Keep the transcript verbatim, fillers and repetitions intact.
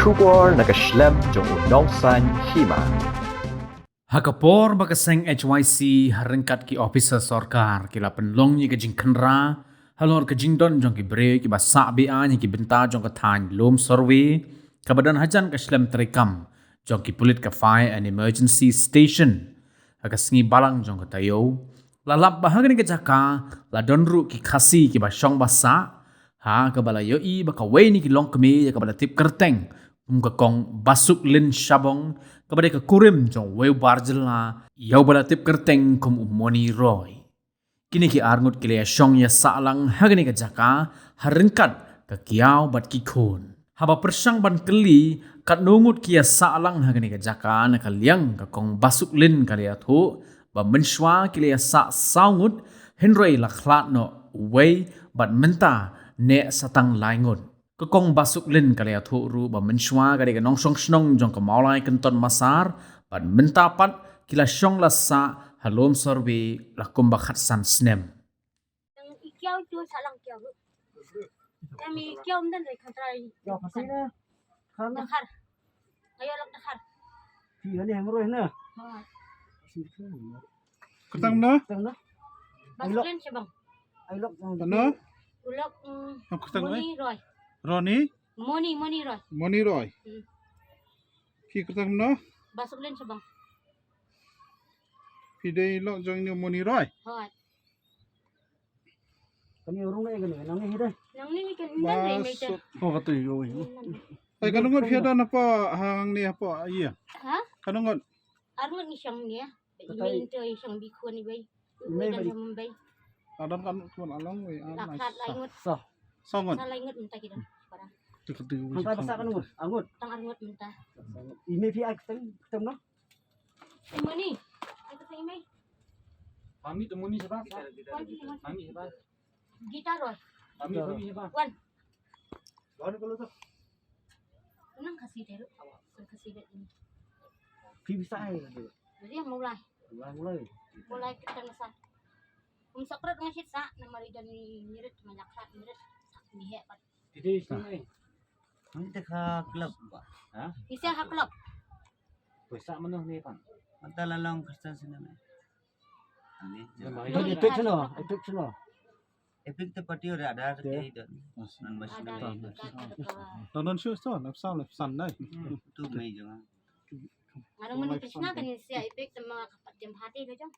Khubor na ka shlem jong u Nongsaiñ Hima. Ha ka por ba ka seng H Y C ha ryngkat ki ophisar sorkar ki la pynlong ïa ka jingkhynra halor ka jingdon jong ki briew kiba sah be-aiñ ha ki bynta jong ka thaiñ Lum Survey, kaba don hajan ka shlem treikam jong ki pulit ka Fire and Emergency Station ha ka sngi Balang jong ka taïew, la lap ba ha kane ka jaka la don ruh ki Khasi kiba shong ba sah, ha kaba la ïohi ba kawei na ki longkmie ïa kaba la tip kyrteng kum ka Kong Basuklin Shabong, kaba dei ka kurim jong uwei u bar jylla ïa uba la tip kyrteng kum u Moni Roy. Kine ki arngut ki la ïa shong ïa sah lang ha kane ka jaka ha ryngkat ka kiaw bad ki khun. Haba pyrshang ban kylli katno ngut ki ïa sah lang ha kane ka jaka na ka liang ka Kong Basuklin ka la ïathuh ba mynshuwa ki la ïa sah saw ngut, hynrei la khlad noh uwei bad mynta neh sa tang lai ngut. Ka Kong Basuklin ka la ïathuh ruh ba mynshuwa ka dei ka nongshong shnong jong ka Mawlai Kynton Massar bad mynta pat ki la shong la sah ha Lum Survey la kumba khatsan snem. Tang i kiaw tu sa lang kiaw ruh. Tang i kiaw mdan dei khan trai. Kiaw pasi na. Khan na. Dakhar. Ayo lak dakhar. Phi hani hang roi na. Ha. Kyrteng na? Kyrteng na? Basuklin Shabong. Ai lok. Ano? U lok, mm, Kyrteng Moni Roy. Roni? Moni, Moni Roy. Moni Roy. Hmm. Phi kyrteng na? Basuklin Shabong. Phi dei lok jong ïa u Moni Roy. Hoi. Kane rung ne kane, nang ne hi dai. Nang ne kan nang ne mai te. Ko ka tu yo. Ai, kano ngut phi don hapoh hangne hapoh ïa? Ha? Kano ngut? Arngut ngi shong ne. Katai. Imei te shong bi khun iwei. Imei bai. Mumbai. Adam kan khun along wei. La khat lai ngut. Sa. Sa ngut. Sa lai ngut mynta ki don. Para. Tu ka tu. Hangta basa kano ngut? Arngut. Tang arngut mynta. Imei phi ai kyrteng, kyrteng no? Moni. Ai kyrteng imei. Mami tu Moni siapa? Mami siapa? Gita Roy. Mami, Mami siapa? Wan. Wan kalau tu. Nang Khasi deh, Nang Khasi deh ini. Phi basa ai. Jadi yang mulai. Mulai, mulai. Mulai kita masa. Um, sakrat ngasih sa, nama lidan ni ngirit, manyak sa ngirit. Ni he pat. Jadi sini. Nang te kha club ba. Ha? Isa ha club. Pesa mano ni pan. Mata lalong Kristen sini. Ani. Epic sino, Epic sino. Epic te party ora ada ke don. Nan bas ada. Nan shu sto, nap sa, nap san dai. Tu mai jong. Ngano mani Krishna kan sia Epic sama kapat jam hati ke jong.